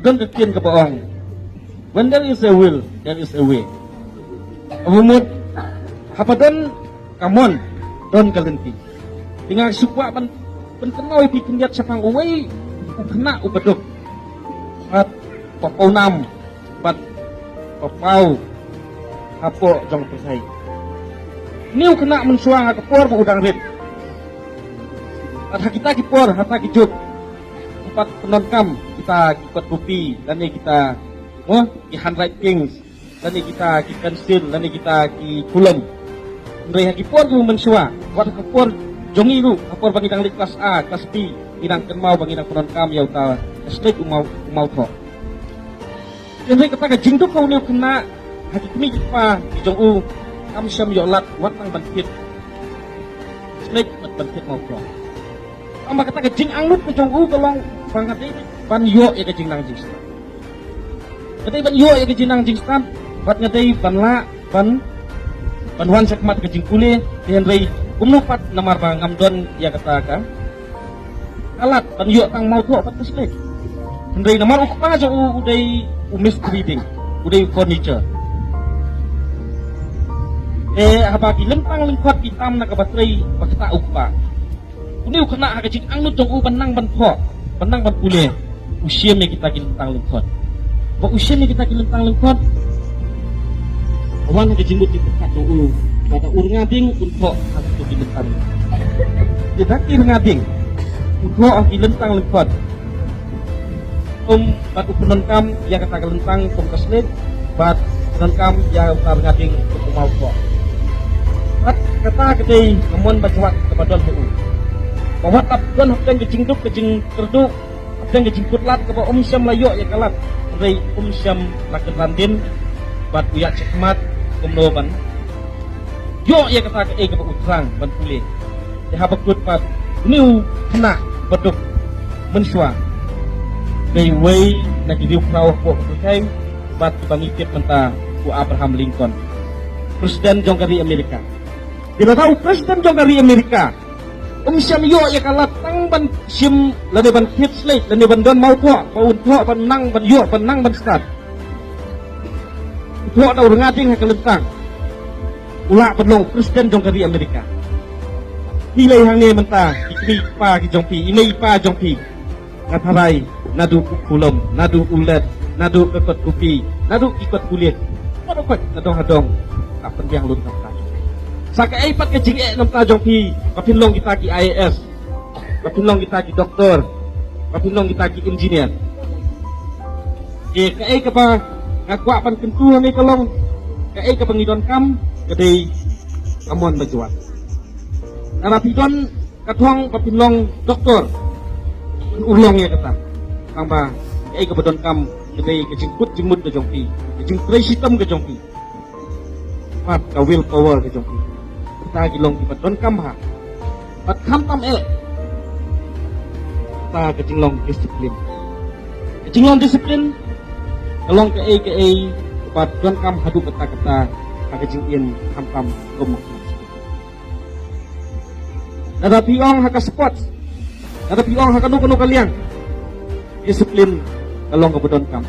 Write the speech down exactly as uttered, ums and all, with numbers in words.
Don ka ktien kaba ong, "When there is a will, there is a way." Kaba mut, haba don ka mon, don ka lynti. Te nga shu kwah ban pynkynmaw ïa phi khyndiat shaphang uwei u khynnah uba duk, bad uba pawnam, bad uba paw hapoh jong ka pyrthei. Une u khynnah mynshuwa ha ka por ba u dang rit, bad ha kita ki por, ha kita ki juk, u pat pyndonkam kita ki kot kopi, lane kita, mo, ki handwritings, lane kita ki pensil, lane kita ki kulom. Hynrei ha ki por kiba mynshuwa, wat ha ka por jong ngi ruh, ha por ba ngi dang leit klas A, klas B, ngi dang kynmaw ba ngi dang pyndonkam ïa uta ka slet u maw, u mawthoh. Hynrei kata ka jingduk ha une u khynnah, ha ki kmie ki kpa ki jong u, kam shym ïoh lad wat tang ban thied slet bad ban thied mawthoh. Tangba kata ka jingangnud ka jong u ka long ba nga dei ban ïoh ïa ka jingnang jingstad. Nga dei ban ïoh ïa ka jingnang jingstad, bad nga dei ban lah ban, ban wan shakhmat ka jingpule, te hynrei kumno pat namar ba ngam don ïa kata ka, ka lad ban ïoh tang mawthoh bad ka slet. Hynrei namar u kpa jong u u dei u mistri ding, u dei u furniture. Te haba ki lyntang lyngkhot ki tam na kaba trei ba ktah u kpa, une u khynnah ha ka jingangnud jong u ban nang ban thoh, ban nang ban pule, u shim ïa kita ki lyntang lyngkhot. Ba u shim ïa kita ki lyntang lyngkhot, wan ha ka jingmut jingpyrkhat jong u ba da u rnga ding un thoh ha kita ki lyntang lyngkhot. Te da ki rnga ding u thoh ha ki lyntang lyngkhot, um, bad u pyndonkam ïa kata ka lyntang kum ka slet, bad pyndonkam ïa uta u rnga ding kum u mawthoh. Bad kata ka dei ka mon bajwat kaba don ha u. Ba wat la don hapdeng ka jingduk ka jingkyrduh, hapdeng ka jingkut lad kaba um shym la ïoh ïa ka lad, hynrei um shym la kynran dien bad u ïaid shakhmat kumno ban ïoh ïa kata kaei kaba u thrang ban pule. Te haba kut pat, une u khynnah ba duk mynshuwa, dei uwei na ki riewkhraw hapoh ka pyrthei bad kiba ngi tip mynta, u Abraham Lincoln, President jong ka ri Amerika. Te lada u President jong ka ri Amerika um shym ïoh ïa ka lad tang ban shim lane ban thied slet lane ban don mawthoh ba un thoh ban nang ban ïoh ban nang ban stad, u thoh da u rnga ding ha ka lyntang, u lah ban long President jong ka ri Amerika. Phi lei hangne mynta, ki kmie ki kpa ki jong phi, i mei i pa jong phi, nga tharai naduh u khulom, naduh u led, naduh ka kot kopi, naduh ki kot kulit, bad u kot na dong ha dong, ka pynbiang lut na pyrthei. Sa kaei pat ka jingeh na bynta jong phi ba phin long kita ki I A S, ba phin long kita ki doktor, ba phin long kita ki engineer? Te kaei kaba nga kwah ban kyntu hangne ka long, kaei kaba ngi donkam ka dei ka mon bajwat. Lada phi don ka thong ba phin long doktor, phin urlong ïa kata. Tangba kaei kaba donkam ka dei ka jingkut jingmut ka jong phi, ka jingtrei shitom ka jong phi, bad ka will power ka jong phi. Kita ki long kiba donkam bha. Bad khamtam eh, kita ka jinglong disiplin. Ka jinglong disiplin ka long kaei kaei kaba donkam haduh katta katta ha ka jingim, khamtam kum. Lada phi ong ha ka sports, lada phi ong ha kano kano ka liang, disiplin ka long kaba donkam.